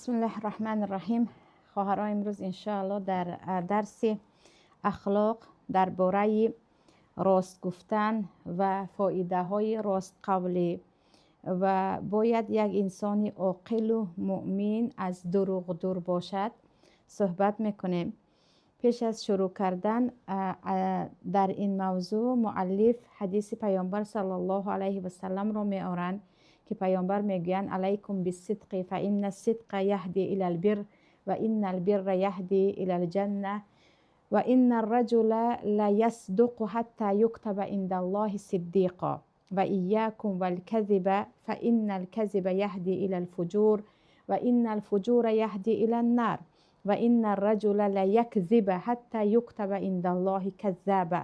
Бисмиллаҳи раҳмани раҳим. Хоҳарон, имрӯз, иншоалло, дар дарси ахлоқ дар бораи рост гуфтан ва фоидаҳои ростқавлӣ ва бояд як инсони оқилу муъмин аз дурӯғ дур бошад, суҳбат мекунем. Пеш аз шурӯъ кардан дар ин мавзӯъ, муаллиф ҳадиси Паёнбар саллаллоҳу алайҳи васалламро меоранд, ки Паёнбар мегӯянд: «Алайкум биссидқи, фа инна ссидқа яҳди илал бирр, ва инна албирра яҳди илал ҷанна, ва инна арраҷула ла ясдуқу ҳатта юктаба индаллоҳи сиддиқо, ва ияякум валказиба, фа инна алказиба яҳди илал фуҷур, ва инна алфуҷура яҳди илан нар, ва инна арраҷула ла якзиба ҳатта юктаба индаллоҳи каззаба».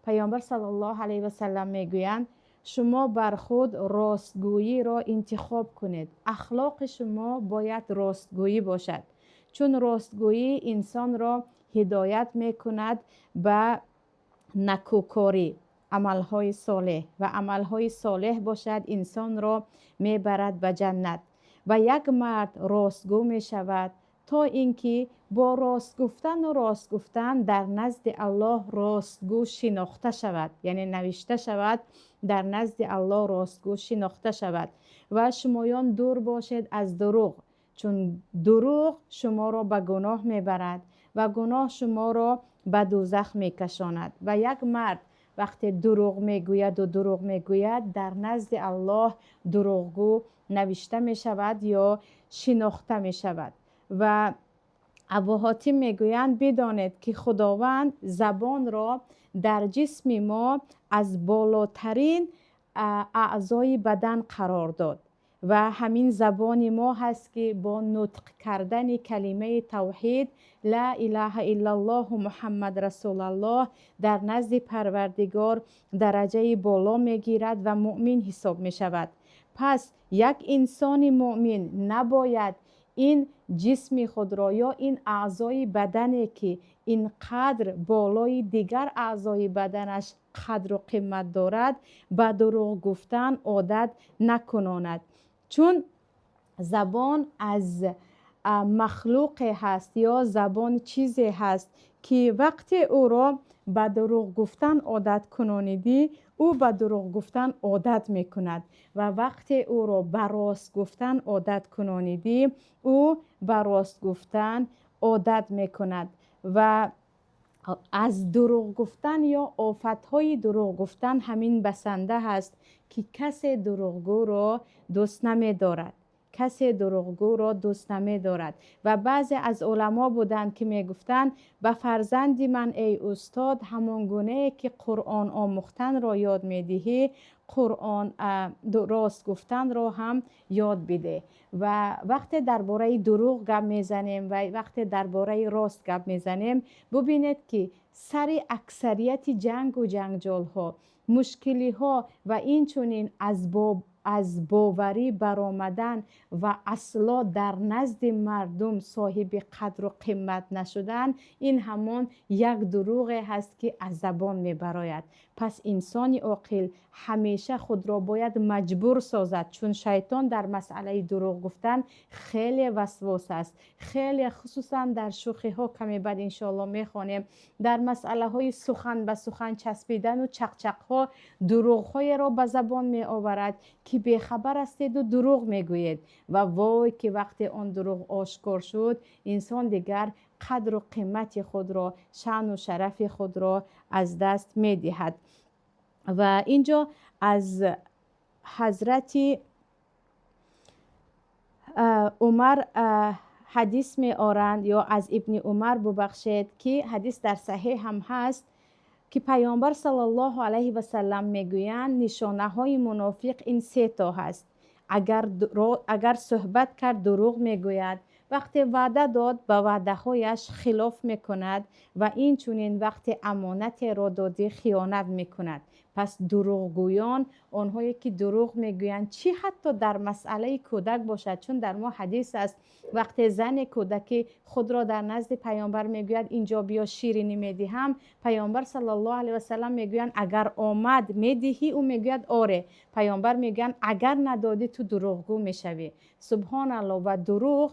Паёнбар саллаллоҳу алайҳи васаллам мегӯянд: шумо бар худ ростгӯиро интихоб кунед, ахлоқи шумо бояд ростгӯӣ бошад, чун ростгӯӣ инсонро ҳидоят мекунад ба накӯкорӣ, амалҳои солеҳ, ва амалҳои солеҳ бошад, инсонро мебарад ба ҷаннат. Ва як мард ростгӯ мешавад, то ин ки бо рост гуфтану рост гуфтан дар назди Аллоҳ ростгӯ шинохта шавад, яъне навишта шавад, дар назди Аллоҳ ростгӯ шинохта шавад. Ва шумоён дур бошед аз дурӯғ, чун дурӯғ шуморо ба гуноҳ мебарад ва гуноҳ шуморо ба дӯзах мекашонад. Ва як мард вақте дурӯғ мегӯяду дурӯғ мегӯяд, дар назди Аллоҳ дурӯғгӯ навишта мешавад ё шинохта мешавад. Ва Абу Ҳотим мегӯянд: бидонед, ки Худованд забонро дар ҷисми мо аз болотарин аъзои бадан қарор дод ва ҳамин забони мо ҳаст, ки бо нутқ кардани калимаи тавҳид, ла илаҳа иллаллоҳу Муҳаммад расулаллоҳ, дар назди Парвардигор дараҷаи боло мегирад ва муъмин ҳисоб мешавад. Пас як инсони муъмин набояд ин ҷисми худро ё ин аъзои бадане, ки ин қадр болои дигар аъзои баданаш қадру қимат дорад, ба дурӯғ гуфтан одат накунонад, чун забон аз махлуқе ҳаст ё забон чизе ҳаст, ки вақте ӯро ба дурӯғ гуфтан одат кунонидӣ, ӯ ба дурӯғ гуфтан одат мекунад, ва вақте ӯро ба рост гуфтан одат кунонидӣ, ӯ ба рост гуфтан одат мекунад. Ва аз дурӯғ гуфтан ё офатҳои дурӯғ гуфтан ҳамин басанда ҳаст, ки касе дурӯғгӯро дӯст намедорад, касе дурӯғгӯро дӯст намедорад. Ва баъзе аз уламо буданд, ки мегуфтанд: ба фарзанди ман, эй устод, ҳамон гунае ки Қуръон омӯхтанро ёд медиҳӣ, Қуръон рост гуфтанро ҳам ёд бидеҳ. Ва вақте дар бораи дурӯғ гап мезанем ва вақте дар бораи рост гап мезанем, бубинед, ки сари аксарияти ҷангу ҷанҷолҳо, мушкилиҳо ва инчунин аз боварӣ баромадан ва асло дар назди мардум соҳиби қадру қимат нашудан, ин ҳамон як дурӯғе ҳаст, ки аз забон мебарояд. Пас инсони оқил ҳамеша худро бояд маҷбур созад, чун шайтон дар масъалаи дурӯғ гуфтан хеле васвос аст, хеле, хусусан дар шӯхиҳо. Каме баъд, иншоалло, мехонем, дар масъалаҳои сухан ба сухан часпидану чақчақҳо дурӯғҳоеро ба забон меоварад, ки бехабар ҳастеду дурӯғ мегӯед. Ва вой, ки вақте он дурӯғ ошкор шуд, инсон дигар қадру қимати худро, шаъну шарафи худро аз даст медиҳад. Ва инҷо аз ҳазрати Умар ҳадис меоранд ё аз Ибни Умар, бубахшед, ки ҳадис дар саҳеҳ ҳам ҳаст, ки Паёнбар саллаллоҳу алайҳи васаллам мегӯянд: нишонаҳои мунофиқ ин се то ҳаст: агар суҳбат кард, дурӯғ мегӯяд, вақте ваъда дод, ба ваъдаҳояш хилоф мекунад ва инчунин вақте амонатеро додӣ, хиёнат мекунад. Пас дурӯғгӯён, онҳое ки дурӯғ мегӯянд, чӣ ҳатто дар масъалаи кӯдак бошад, чун дар мо ҳадис аст, вақте зане кӯдаки худро дар назди Паёнбар мегӯяд: «Инҷо биё, ширинӣ медиҳам», Паёнбар саллаллоҳу алайҳи васаллам мегӯянд: «Агар омад, медиҳӣ?» Ӯ мегӯяд: «Оре». Паёнбар мегӯянд: «Агар надодӣ, ту дурӯғгӯ мешавӣ». Субҳоналлоҳ. Ва дурӯғ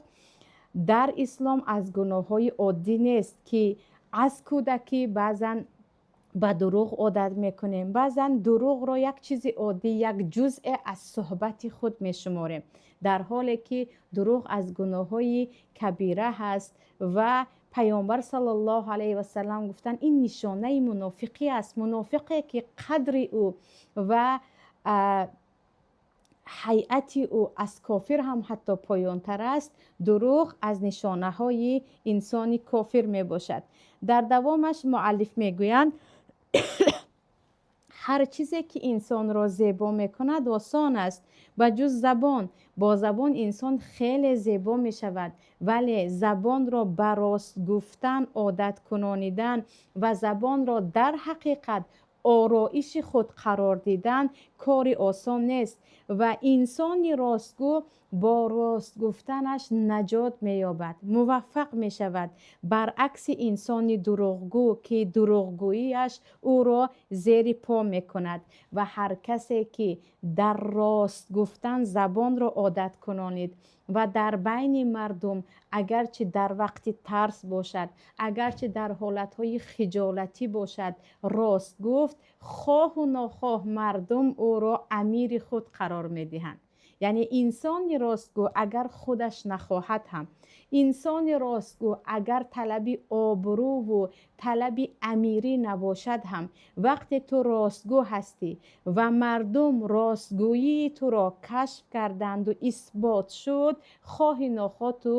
Дар ислом аз гуноҳҳои оддӣ нест, ки аз кӯдакӣ баъзан ба дурӯғ одат мекунем, баъзан дурӯғро як чизи оддӣ, як ҷузъе аз суҳбати худ мешуморем, дар ҳоле ки дурӯғ аз гуноҳҳои кабира ҳаст. Ва Паёмбар саллаллоҳу алайҳи васаллам гуфтанд, ин нишонаи мунофиқӣ аст. Мунофиқе ки қадри ӯ ва ҳайати ӯ аз кофир ҳам ҳатто поёнтар аст. Дурӯғ аз нишонаҳои инсони кофир мебошад. Дар давомаш муаллиф мегӯянд: ҳар чизе ки инсонро зебо мекунад, осон аст, ба ҷуз забон. Бо забон инсон хеле зебо мешавад, вале забонро ба рост гуфтан одат кунонидан ва забонро дар ҳақиқат ороиши худ қарор дидан кори осон нест. Ва инсони ростгӯ бо рост гуфтанаш наҷот меёбад, муваффақ мешавад, баръакси инсони дурӯғгӯ, ки дурӯғгӯияш ӯро зери по мекунад. Ва ҳар касе ки дар рост гуфтан забонро одат кунонид ва дар байни мардум, агарчи дар вақти тарс бошад, агарчи дар ҳолатҳои хиҷолатӣ бошад, рост гуфт, хоҳу нохоҳ мардум ӯро амири худ қарор медиҳанд. Яъне инсони ростгӯ агар худаш нахоҳад ҳам, инсони ростгӯ агар талаби обрӯву талаби амирӣ набошад ҳам, вақте ту ростгӯ ҳастӣ ва мардум ростгӯии туро кашф карданду исбот шуд, хоҳи нохоҳ ту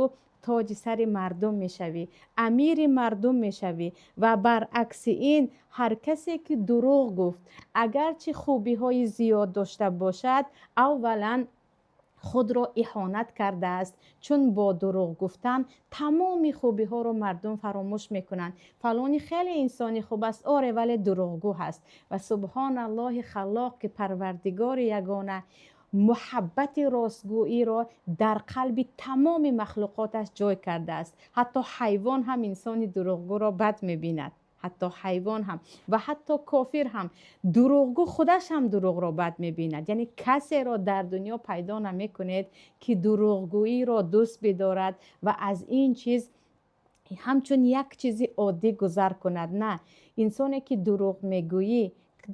тоҷи сари мардум мешавӣ, амири мардум мешавӣ. Ва баръакси ин, ҳар касе ки дурӯғ гуфт, агарчи хубиҳои зиёд дошта бошад, аввалан худро иҳонат кардааст, чун бо дурӯғ гуфтан тамоми хубиҳоро мардум фаромӯш мекунанд. Фалони хеле инсони хуб аст, оре, вале дурӯғгӯ ҳаст. Ва субҳоналлоҳи халлоқ, ки Парвардигори ягона муҳаббати ростгӯиро дар қалби тамоми махлуқоташ ҷой кардааст. Ҳатто ҳайвон ҳам инсони дурӯғгӯро бад мебинад, ҳатто ҳайвон ҳам ва ҳатто кофир ҳам. Дурӯғгӯ худаш ҳам дурӯғро бад мебинад. Яъне касеро дар дунё пайдо намекунед, ки дурӯғгӯиро дӯст бидорад ва аз ин чиз ҳамчун як чизи оддӣ гузар кунад. На, инсоне ки дурӯғ мегӯӣ,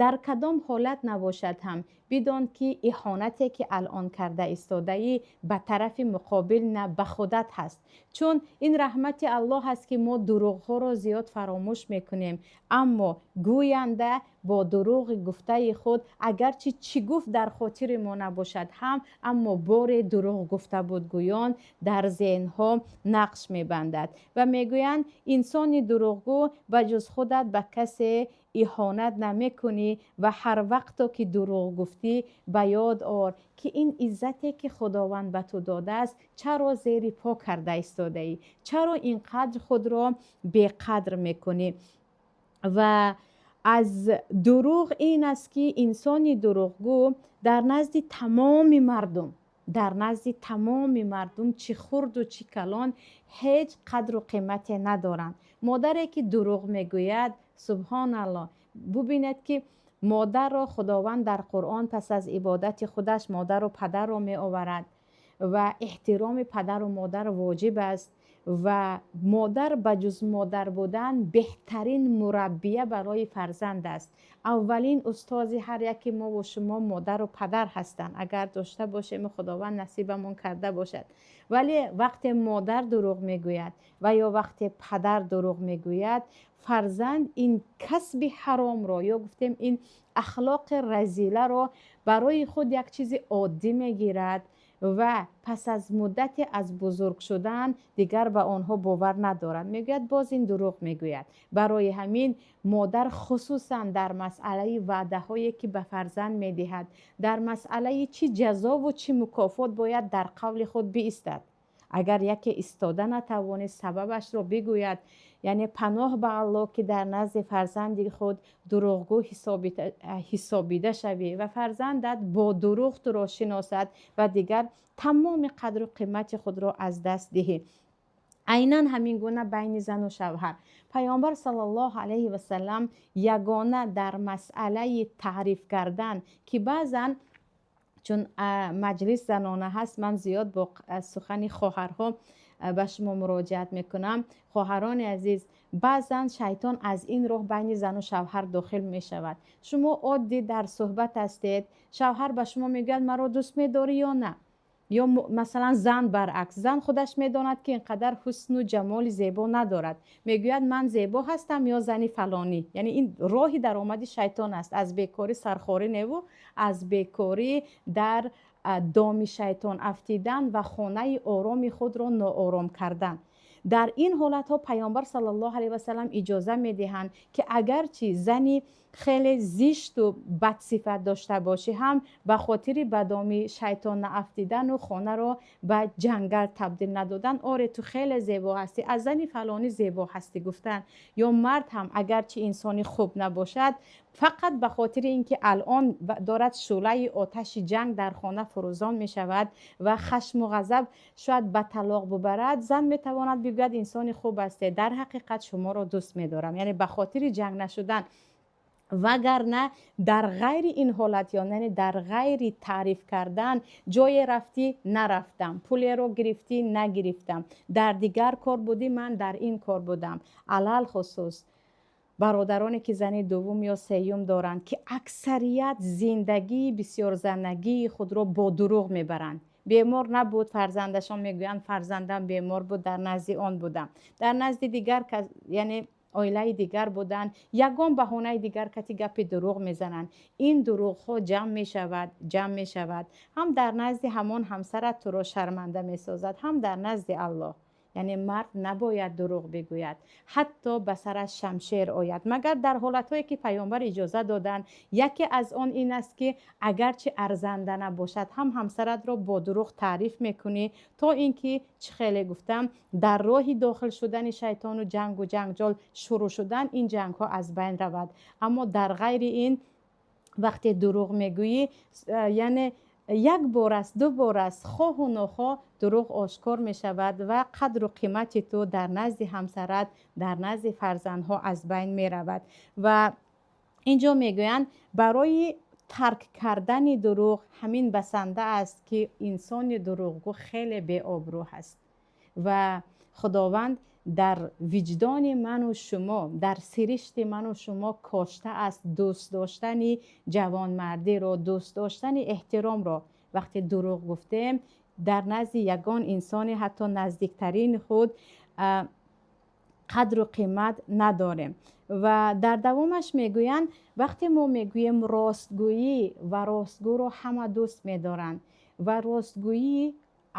дар кадом ҳолат набошад ҳам, бидон ки иҳонате ки алон карда истодаӣ, ба тарафи муқобил на, ба худат ҳаст. Чун ин раҳмати Аллоҳ аст, ки мо дурӯғҳоро зиёд фаромӯш мекунем, аммо гӯянда бо дурӯғи гуфтаи худ, агарчи чӣ гуфт дар хотири мо набошад ҳам, аммо боре дурӯғ гуфта буд гӯён дар зеҳнҳо нақш мебандад. Ва мегӯянд, инсони дурӯғгӯ ба ҷуз худат ба касе иҳонат намекунӣ. Ва ҳар вақто ки дурӯғ гуфтӣ, ба ёд ор, ки ин иззате ки Худованд ба ту додааст, чаро зери по карда истодаӣ, чаро ин қадр худро беқадр мекунӣ? Ва аз дурӯғ ин аст, ки инсони дурӯғгӯ дар назди тамоми мардум, дар назди тамоми мардум, чӣ хурду чӣ калон, ҳеҷ қадру қимате надоранд. Модаре ки дурӯғ мегӯяд, субҳоналлоҳ, бубинед, ки модарро Худованд дар Қуръон пас аз ибодати худаш модару падарро меоварад ва эҳтироми падару модар воҷиб аст. Ва модар ба ҷуз модар будан беҳтарин мураббия барои фарзанд аст. Аввалин устози ҳар яке мову шумо модару падар ҳастанд, агар дошта бошем, Худованд насибамон карда бошад. Вале вақте модар дурӯғ мегӯяд ва ё вақте падар дурӯғ мегӯяд, фарзанд ин касби ҳаромро ё гуфтем ин ахлоқи разиларо барои худ як чизи оддӣ мегирад ва пас аз муддате аз бузург шудан дигар ба онҳо бовар надорад, мегӯяд, боз ин дурӯғ мегӯяд. Барои ҳамин модар хусусан дар масъалаи ваъдаҳое ки ба фарзанд медиҳад, дар масъалаи чӣ ҷазову чӣ мукофот, бояд дар қавли худ биистад. Агар яке истода натавонист, сабабашро бигӯяд. Яъне паноҳ ба Аллоҳ, ки дар назди фарзанди худ дурӯғгӯ ҳисобида шавӣ ва фарзандат бо дурӯғ туро шиносад ва дигар тамоми қадру қимати худро аз даст диҳӣ. Айнан ҳамин гуна байни зану шавҳар. Паёмбар саллаллоҳу алайҳи васалам ягона дар масъалаи таъриф кардан, ки баъзан Чун маҷлис занона ҳаст, ман зиёд бо сухани хоҳарҳо ба шумо муроҷиат мекунам. Хоҳарони азиз, баъзан шайтон аз ин роҳ байни зану шавҳар дохил мешавад. Шумо оддӣ дар суҳбат ҳастед, шавҳар ба шумо мегӯяд: «Маро дӯст медорӣ ё на?» Ё масалан, зан баръакс, зан худаш медонад, ки ин қадар ҳусну ҷамоли зебо надорад, мегӯяд: «Ман зебо ҳастам ё зани фалонӣ?» Яъне ин роҳи даромади шайтон аст. Аз бекорӣ сархорӣ неву аз бекорӣ дар доми шайтон афтидан ва хонаи ороми худро ноором кардан. Дар ин ҳолатҳо Паёмбар саллаллоҳу алайҳи васалам иҷоза медиҳанд, ки агарчи зани хеле зишту бадсифат дошта бошӣ ҳам, ба хотири ба доми шайтон наафтидану хонаро ба ҷангал табдил надодан, «Оре, ту хеле зебо ҳастӣ, аз зани фалонӣ зебо ҳастӣ» гуфтан. Ё мард ҳам агарчи инсони хуб набошад, фақат ба хотири ин ки алон дорад шӯълаи оташи ҷанг дар хона фурӯзон мешавад ва хашму ғазаб шояд ба талоқ бубарад, зан метавонад бигӯяд: «Инсони хуб ҳастед, дар ҳақиқат шуморо дӯст медорам». Яъне ба хотири ҷанг нашудан. Вагарна дар ғайри ин ҳолат, яъне дар ғайри таъриф кардан, ҷое рафтӣ, нарафтам, пулеро гирифтӣ, нагирифтам, дар дигар кор будӣ, ман дар ин кор будам. Алалхусус бародароне, ки зани дуввум ё сеюм доранд, ки аксарият зиндагии бисёрзанагии худро бо дурӯғ мебаранд. Бемор набуд фарзандашон, мегӯянд: «Фарзандам бемор буд, дар назди он будам», дар назди дигар, яъне оилаи дигар буданд, ягон баҳонаи дигар кати гапи дурӯғ мезананд. Ин дурӯғҳо ҷамъ мешавад, ҷамъ мешавад, ҳам дар назди ҳамон ҳамсарат туро шарманда месозад, ҳам дар назди Аллоҳ. Яъне мард набояд дурӯғ бигӯяд, ҳатто ба сараш шамшер ояд, магар дар ҳолатҳое, ки Паёмбар иҷоза доданд. Яке аз он ин аст, ки агарчи арзанда набошад ҳам, ҳамсаратро бо дурӯғ таъриф мекунӣ, то ин ки, чӣ хеле гуфтам, дар роҳи дохил шудани шайтону ҷангу ҷанҷол шурӯъ шудан, ин ҷангҳо аз байн равад. Аммо дар ғайри ин, вақте дурӯғ мегӯӣ, яъне як бор аст, ду бор аст, хоҳу нохоҳ дурӯғ ошкор мешавад ва қадру қимати ту дар назди ҳамсарат, дар назди фарзандҳо аз байн меравад. Ва инҷо мегӯянд, барои тарк кардани дурӯғ ҳамин басанда аст, ки инсони дурӯғгӯ хеле беобрӯ ҳаст ва Худованд дар виҷдони ману шумо, дар сиришти ману шумо кошта аст дӯст доштани ҷавонмардиро, дӯст доштани эҳтиромро. Вақте дурӯғ гуфтем, дар назди ягон инсони, ҳатто наздиктарини худ, қадру қимат надорем. Ва дар давомаш мегӯянд, вақте мо мегӯем ростгӯӣ ва ростгӯро ҳама дӯст медоранд ва ростгӯӣ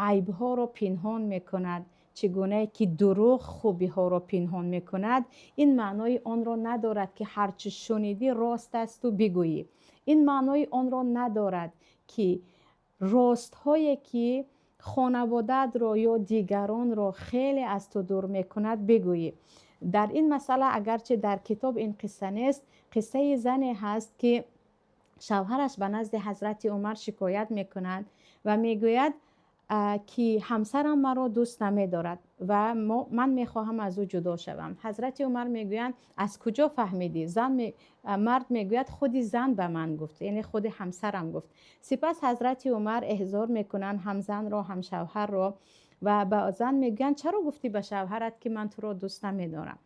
айбҳоро пинҳон мекунад, чӣ гунае ки дурӯғ хубиҳоро пинҳон мекунад, ин маънои онро надорад, ки ҳарчи шунидӣ рост асту бигӯӣ. Ин маънои онро надорад, ки ростҳое, ки хонаводаатро ё дигаронро хеле аз ту дур мекунад, бигӯӣ. Дар ин масъала, агарчи дар китоб ин қисса нест, қиссаи зане ҳаст, ки шавҳараш ба назди Ҳазрати Умар шикоят мекунад ва мегӯяд, ки ҳамсарам маро дӯст намедорад ва ман мехоҳам аз ӯ ҷудо шавам. Ҳазрати Умар мегӯянд: «Аз куҷо фаҳмидӣ?» Мард мегӯяд: «Худи зан ба ман гуфт», яъне худи ҳамсарам гуфт. Сипас Ҳазрати Умар эҳзор мекунанд ҳам занро, ҳам шавҳарро ва ба зан мегӯянд: «Чаро гуфтӣ ба шавҳарат, ки ман туро дӯст намедорам?»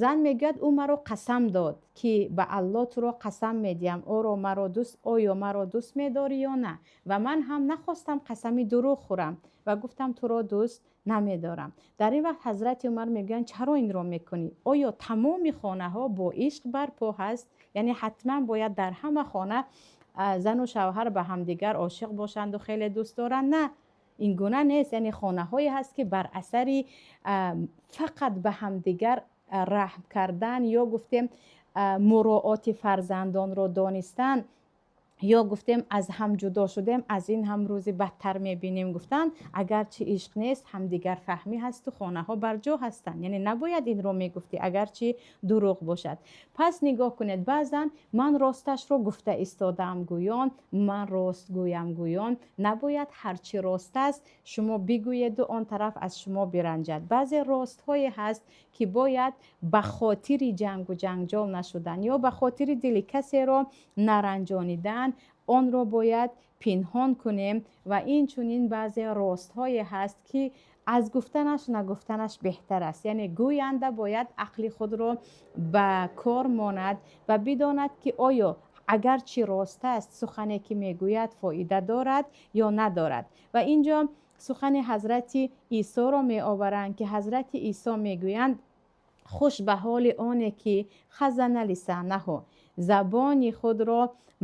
Зан мегӯяд: «Ӯ маро қасам дод, ки ба Аллоҳ туро қасам медиҳам, оро маро дӯст оё маро дӯст медорӣ ё на? Ва ман ҳам нахостам қасами дурӯғ хӯрам ва гуфтам, туро дӯст намедорам». Дар ин вақт Ҳазрати Умар мегӯянд: «Чаро инро мекунӣ? Оё тамоми хонаҳо бо ишқ барпо ҳаст? Яъне ҳатман бояд дар ҳама хона зану шавҳар ба ҳамдигар ошиқ бошанду хеле дӯст доранд? На, ин гуна нест. Яъне хонаҳое ҳаст, ки бар асари фақат ба ҳамдигар раҳм кардан ё гуфтем муроати фарзандонро донистан, ё гуфтем аз ҳам ҷудо шудем, аз ин ҳам рӯзи бадтар мебинем гуфтан, агарчи ишқ нест, ҳамдигарфаҳмӣ ҳасту хонаҳо барҷо ҳастанд. Яъне набояд инро мегуфтӣ, агарчи дурӯғ бошад». Пас нигоҳ кунед, баъзан ман росташро гуфта истодаам гӯён, ман ростгӯям гӯён, набояд ҳарчи рост аст, шумо бигӯеду он тараф аз шумо биранҷад. Баъзе ростҳое ҳаст, ки бояд ба хотири ҷангу ҷанҷол нашудан ё ба хотири дили касеро наранҷонидан онро бояд пинҳон кунем. Ва инчунин баъзе ростҳое ҳаст, ки аз гуфтанаш нагуфтанаш беҳтар аст. Яъне гӯянда бояд ақли худро ба кор монад ва бидонад, ки оё агарчи рост аст, сухане ки мегӯяд, фоида дорад ё надорад. Ва инҷо сухани ҳазрати Исоро меоваранд, ки ҳазрати Исо мегӯянд: «Хуш ба ҳоли оне, ки خزن لسانه», забони худро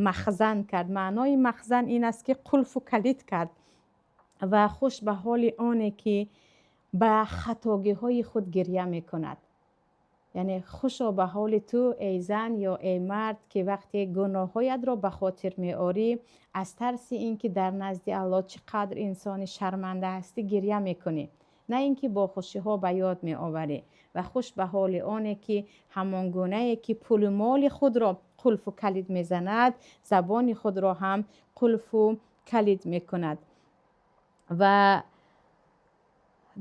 махзан кард. Маънои махзан ин аст, ки қулфу калид кард. Ва хуш ба ҳоли оне, ки ба хатогиҳои худ гиря мекунад. Яъне хушо ба ҳоли ту, эй зан ё эй мард, ки вақте гуноҳҳоятро ба хотир меорӣ, аз тарси ин ки дар назди Аллоҳ чӣ қадр инсони шарманда ҳастӣ, гиря мекунӣ, на ин ки бо хушиҳо ба ёд меоварӣ. Ва хуш ба ҳоли оне, ки ҳамон гунае ки пулу моли худро қулфу калид мезанад, забони худро ҳам қулфу калид мекунад. Ва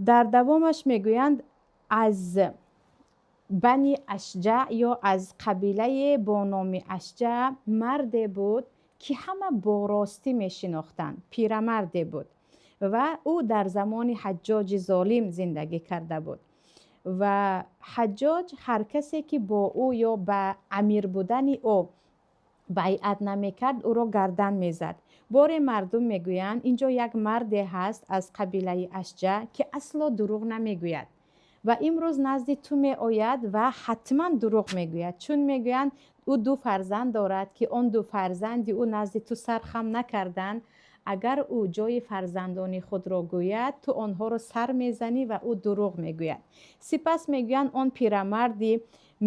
дар давомаш мегӯянд: аз Бани Ашҷа ё аз қабилае бо номи Ашҷа марде буд, ки ҳама бо ростӣ мешинохтанд. Пирамарде буд ва ӯ дар замони Ҳаҷҷоҷи золим зиндагӣ карда буд. Ва Ҳаҷҷоҷ ҳар касе ки бо ӯ ё ба амир будани ӯ байъат намекард, ӯро гардан мезад. Боре мардум мегӯянд: «Инҷо як марде ҳаст аз қабилаи Ашҷа, ки асло дурӯғ намегӯяд ва имрӯз назди ту меояд ва ҳатман дурӯғ мегӯяд», чун мегӯянд, ӯ ду фарзанд дорад, ки он ду фарзанди ӯ назди ту сар хам накарданд. Агар ӯ ҷои фарзандони худро гӯяд, ту онҳоро сар мезанӣ ва ӯ дурӯғ мегӯяд. Сипас мегӯянд, он пирамарди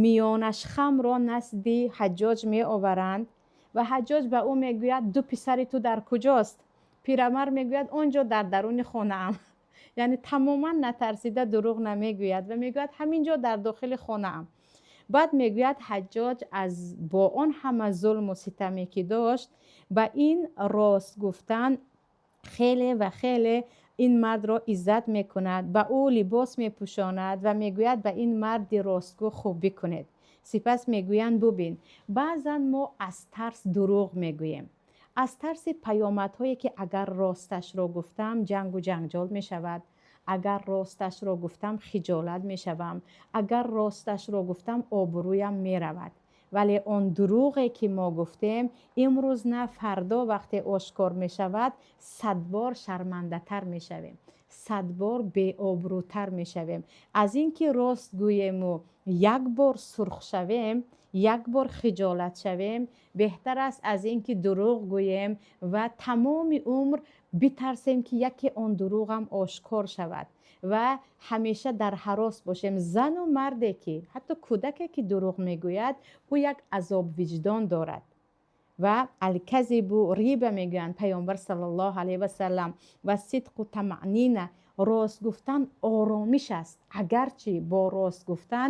миёнашхамро назди Ҳаҷҷоҷ меоваранд ва Ҳаҷҷоҷ ба ӯ мегӯяд: «Ду писари ту дар куҷост?» Пирамард мегӯяд: «Он ҷо, дар даруни хонаам». Яъне тамоман натарсида дурӯғ намегӯяд ва мегӯяд: «Ҳамин ҷо, дар дохили хонаам». Баъд мегӯяд, Ҳаҷҷоҷ аз бо он ҳама зулму ситаме ки дошт, ба ин рост гуфтан хеле ва хеле ин мардро иззат мекунад, ба ӯ либос мепӯшонад ва мегӯяд: «Ба ин марди ростгӯ хуб бикунед». Сипас мегӯянд: бубин, баъзан мо аз тарс дурӯғ мегӯем, аз тарси паёмадҳое, ки агар росташро гуфтам, ҷангу ҷанҷол мешавад, агар росташро гуфтам, хиҷолат мешавам, агар росташро гуфтам, обрӯям меравад. Вале он дурӯғе ки мо гуфтем, имрӯз на фардо вақте ошкор мешавад, садбор шармандатар мешавем, садбор беобрӯтар мешавем. Аз ин ки рост гӯему як бор сурх шавем, як бор хиҷолат шавем, беҳтар аст аз ин ки дурӯғ гӯем ва тамоми умр битарсем, ки яке он дурӯғам ошкор шавад ва ҳамеша дар ҳарос бошем. Зану марде ки, ҳатто кӯдаке ки дурӯғ мегӯяд, ӯ як азоб виҷдон дорад. Ва الكذب ريبة мегӯянд Паёмбар صلى الله عليه وسلم والصدق طمأنينة. Рост гуфтан оромиш аст. Агарчи бо рост гуфтан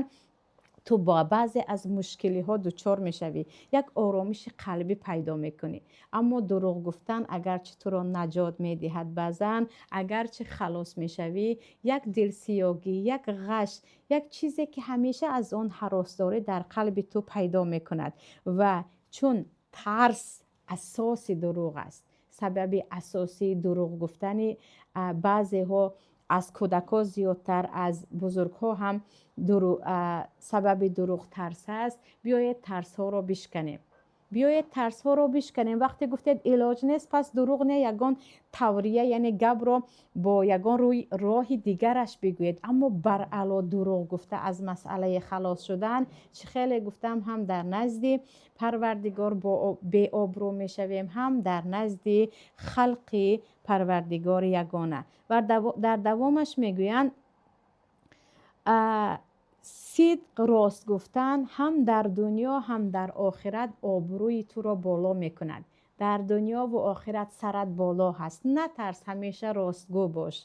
ту бо баъзе аз мушкилиҳо дучор мешавӣ, як оромиши қалбӣ пайдо мекунӣ, аммо дурӯғ гуфтан агарчи туро наҷот медиҳад, баъзан агарчи халос мешавӣ, як дилсиёгӣ, як ғаш, як чизе ки ҳамеша аз он ҳарос дорӣ, дар қалби ту пайдо мекунад. Ва чун тарс асоси дурӯғ аст, сабаби асосии дурӯғ гуфтани баъзеҳо, аз кӯдакҳо зиёдтар, аз бузургҳо ҳам сабаби дурӯғ тарс аст. Биёед, тарсҳоро бишканем, биёед, тарсҳоро бишканем. Вақте гуфтед илоҷ нест, пас дурӯғ не, ягон таврия, яъне гапро бо ягон рӯи роҳи дигараш бигӯед. Аммо баръало дурӯғ гуфта аз масъалаи халос шудан, чӣ хеле гуфтам, ҳам дар назди Парвардигор беобрӯ мешавем, ҳам дар назди халқи Парвардигори ягона. Ва дар давомаш мегӯянд: сидқ, рост гуфтан ҳам дар дунё, ҳам дар охират обрӯи туро боло мекунад. Дар дунёву охират сарат боло ҳаст. Натарс, ҳамеша ростгӯ бош,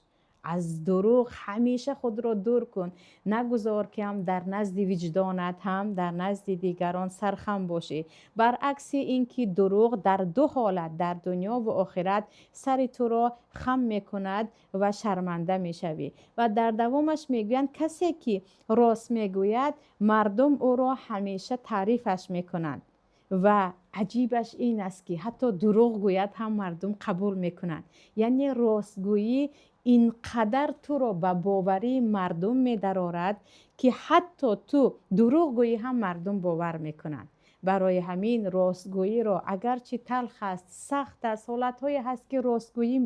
аз дурӯғ ҳамеша худро дур кун. Нагузор, ки ҳам дар назди виҷдонат, ҳам дар назди дигарон сархам бошӣ. Баръакси ин ки дурӯғ дар ду ҳолат, дар дунёву охират, сари туро хам мекунад ва шарманда мешавӣ. Ва дар давомаш мегӯянд: касе ки рост мегӯяд, мардум ӯро ҳамеша таърифаш мекунанд. Ва аҷибаш ин аст, ки ҳатто дурӯғ гӯяд ҳам, мардум қабул мекунанд. Яъне ростгӯӣ ин қадар туро ба боварии мардум медарорад, ки ҳатто ту дурӯғ гӯӣ ҳам, мардум бовар мекунанд. Барои ҳамин ростгӯиро, агарчи талх аст, сахт аст, ҳолатҳое ҳаст, ки ростгӯӣ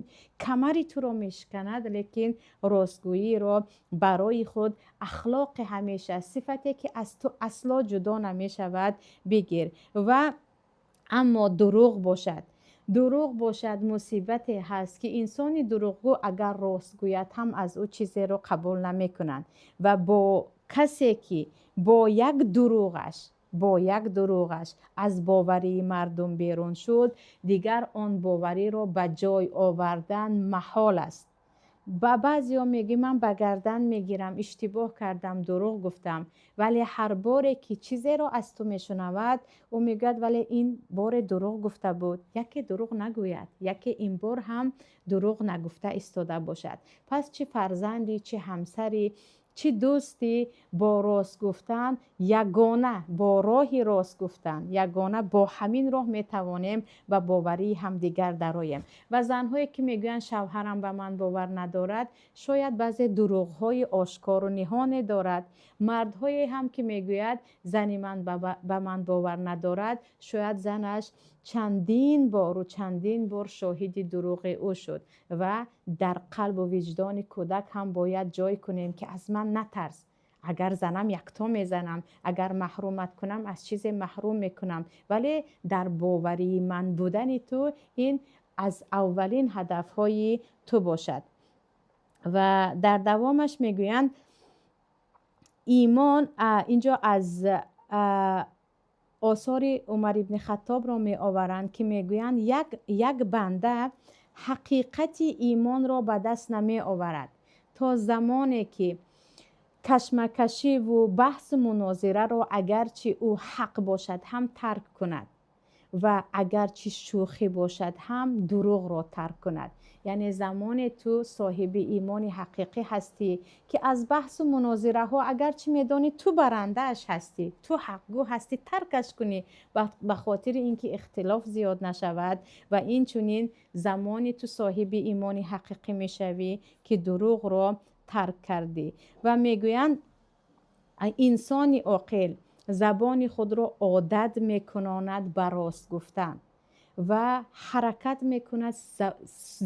камари туро мешиканад, лекин ростгӯиро барои худ ахлоқи ҳамеша, сифате ки аз ту асло ҷудо намешавад, бигир. Ва аммо дурӯғ бошад, мусибате ҳаст, ки инсони дурӯғгӯ агар рост гӯяд ҳам, аз ӯ чизеро қабул намекунанд. Ва бо касе ки бо як дурӯғаш аз боварии мардум берун шуд, дигар он бовариро ба ҷой овардан маҳол аст. Ба баъзеҳо мегӯй: «Ман ба гардан мегирам, иштибоҳ кардам, дурӯғ гуфтам». Вале ҳар боре ки чизеро аз ту мешунавад, ӯ мегӯяд: «Вале ин боре дурӯғ гуфта буд». Яке дурӯғ нагӯяд, яке ин бор ҳам дурӯғ нагуфта истода бошад. Пас чӣ фарзанди, чӣ ҳамсари, чӣ дӯстӣ, бо рост гуфтан, ягона бо роҳи рост гуфтан, ягона бо ҳамин роҳ метавонем ба боварии ҳамдигар дароем. Ва занҳое ки мегӯянд: «Шавҳарам ба ман бовар надорад», шояд баъзе дурӯғҳои ошкору ниҳоне дорад. Мардҳое ҳам ки мегӯяд: «Зани ман ба ман бовар надорад», шояд занаш чандин бору чандин бор шоҳиди дурӯғи ӯ шуд. Ва дар қалбу виҷдони кӯдак ҳам бояд ҷой кунем, ки аз ман натарс, агар занам, якто мезанам, агар маҳрумат кунам, аз чизе маҳрум мекунам, вале дар боварии ман будани ту ин аз аввалин ҳадафҳои ту бошад. Ва дар давомаш мегӯянд: имон, инҷо аз осори Умар ибни Хаттобро меоваранд, ки мегӯянд: як банда ҳақиқати имонро ба даст намеоварад то замоне ки кашмакашиву баҳсу мунозираро, агарчи ӯ ҳақ бошад ҳам, тарк кунад ва агарчи шӯхӣ бошад ҳам, дурӯғро тарк кунад. Яъне замоне ту соҳиби имони ҳақиқӣ ҳастӣ, ки аз баҳсу мунозираҳо, агарчи медонӣ ту барандааш ҳастӣ, ту ҳақгӯ ҳастӣ, таркаш кунӣ, ба хотири ин ки ихтилоф зиёд нашавад. Ва инчунин замоне ту соҳиби имони ҳақиқӣ мешавӣ, ки дурӯғро тарк кардӣ. Ва мегӯянд: инсони оқил забони худро одат мекунонад ба рост гуфтан ва ҳаракат мекунад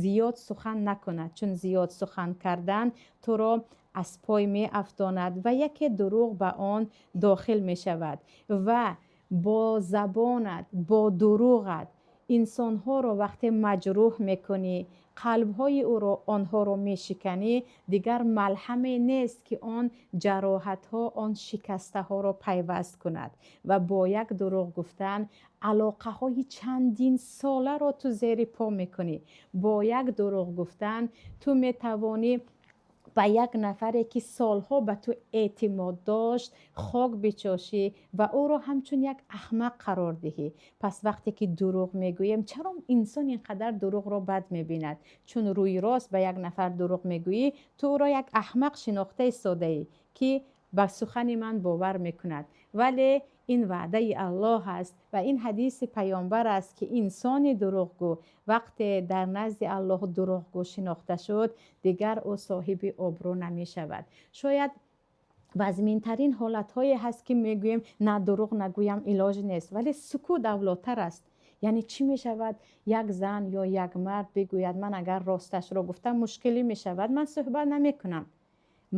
зиёд сухан накунад, чун зиёд сухан кардан туро аз пой меафтонад ва яке дурӯғ ба он дохил мешавад. Ва бо забонат, бо дурӯғат инсонҳоро вақте маҷрӯҳ мекунӣ, қалбҳои ӯро, онҳоро мешиканӣ, дигар малҳаме нест, ки он ҷароҳатҳо, он шикастаҳоро пайваст кунад. Ва бо як дурӯғ гуфтан алоқаҳои чандин соларо ту зери по мекунӣ. Бо як дурӯғ гуфтан ту метавонӣ ба як нафаре, ки солҳо ба ту эътимод дошт, хок бичошӣ ва ӯро ҳамчун як аҳмақ қарор диҳӣ. Пас вақте ки дурӯғ мегӯем, чаро инсон ин қадар дурӯғро бад мебинад? Чун рӯи рост ба як нафар дурӯғ мегӯӣ, ту ӯро як аҳмақ шинохта истодаӣ, ки ба сухани ман бовар мекунад. Вале ин ваъдаи Аллоҳ аст ва ин ҳадиси паёмбар аст, ки инсони дурӯғгӯ вақте дар назди Аллоҳ дурӯғгӯ шинохта шуд, дигар ӯ соҳиби обрӯ намешавад. Шояд вазминтарин ҳолатҳое ҳаст, ки мегӯем: «На, дурӯғ нагӯям, илоҷ нест», вале сукут авлотар аст. Яъне чӣ мешавад, як зан ё як мард бигӯяд: «Ман агар росташро гуфтам, мушкилӣ мешавад, ман суҳбат намекунам,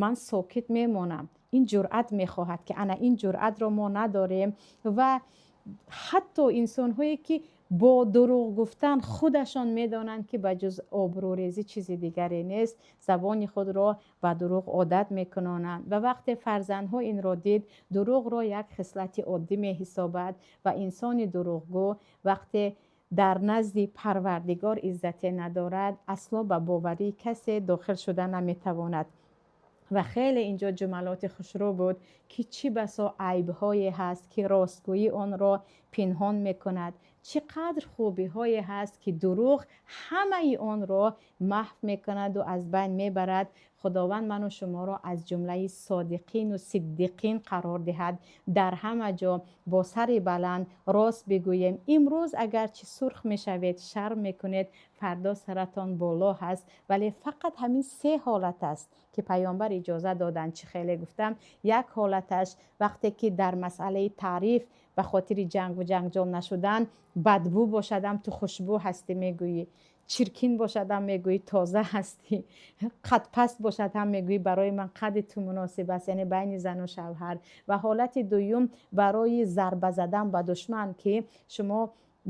ман сокит мемонам». Ин ҷуръат мехоҳад, ки ана ин ҷуръатро мо надорем. Ва ҳатто инсонҳое ки бо дурӯғ гуфтан худашон медонанд, ки ба ҷуз обрӯрезӣ чизи дигаре нест, забони худро ба дурӯғ одат мекунонанд. Ва вақте фарзандҳо инро дид, дурӯғро як хислати оддӣ меҳисобад. Ва инсони дурӯғгӯ вақте дар назди Парвардигор иззате надорад, асло ба боварии касе дохил шуда наметавонад. Ва хеле инҷо ҷумалоти хушрӯ буд, ки чӣ басо айбҳое ҳаст, ки ростгӯӣ онро пинҳон мекунад, чӣ қадр хубиҳое ҳаст, ки дурӯғ ҳамаи онро маҳв мекунаду аз байн мебарад. Худованд Худованд ману шуморо аз ҷумлаи содиқину сиддиқин қарор диҳад. Дар ҳама ҷо бо сари баланд рост бигӯем. Имрӯз агарчи сурх мешавед, шарм мекунед, фардо саратон боло ҳаст. Вале фақат ҳамин се ҳолат аст, ки паёмбар иҷоза доданд. Чӣ хеле гуфтам, як ҳолаташ вақте ки дар масъалаи таъриф ба хотири ҷангу ҷанҷол нашудан, бадбӯ бошадам, ту хушбӯ ҳастӣ мегӯӣ, чиркин бошадам, мегӯӣ тоза ҳастӣ, қадпаст бошад ҳам, мегӯӣ барои ман қадди ту муносиб аст, яъне байни зану шавҳар. Ва ҳолати дуюм барои зарба задан ба душман, ки шумо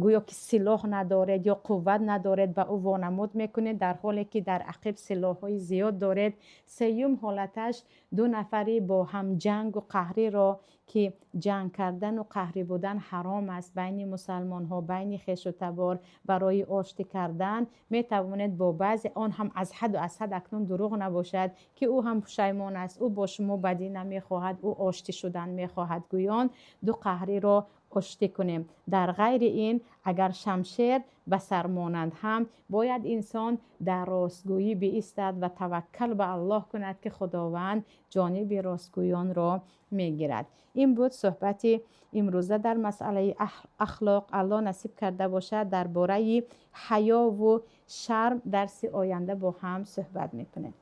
гӯё ки силоҳ надоред ё қувват надоред, ба ӯ вонамуд мекунед, дар ҳоле ки дар ақиб силоҳҳои зиёд доред. Сеюм ҳолаташ ду нафари бо ҳам ҷангу қаҳриро, ки ҷанг кардану қаҳрӣ будан ҳаром аст байни мусалмонҳо, байни хешу табор, барои оштӣ кардан метавонед бо баъзе он ҳам аз ҳаду аз ҳад акнун дурӯғ набошад, ки ӯ ҳам пушаймон аст, ӯ бо шумо бадӣ намехоҳад, ӯ оштӣ шудан мехоҳад, гӯён ду қаҳриро оштӣ кунем. Дар ғайри ин, агар шамшер ба сар монанд ҳам, бояд инсон дар ростгӯӣ биистад ва таваккал ба Аллоҳ кунад, ки Худованд ҷониби ростгӯёнро мегирад. Ин буд суҳбати имрӯза дар масъалаи ахлоқ. Аллоҳ насиб карда бошад, дар бораи ҳаёву шарм дарси оянда бо ҳам суҳбат мекунем.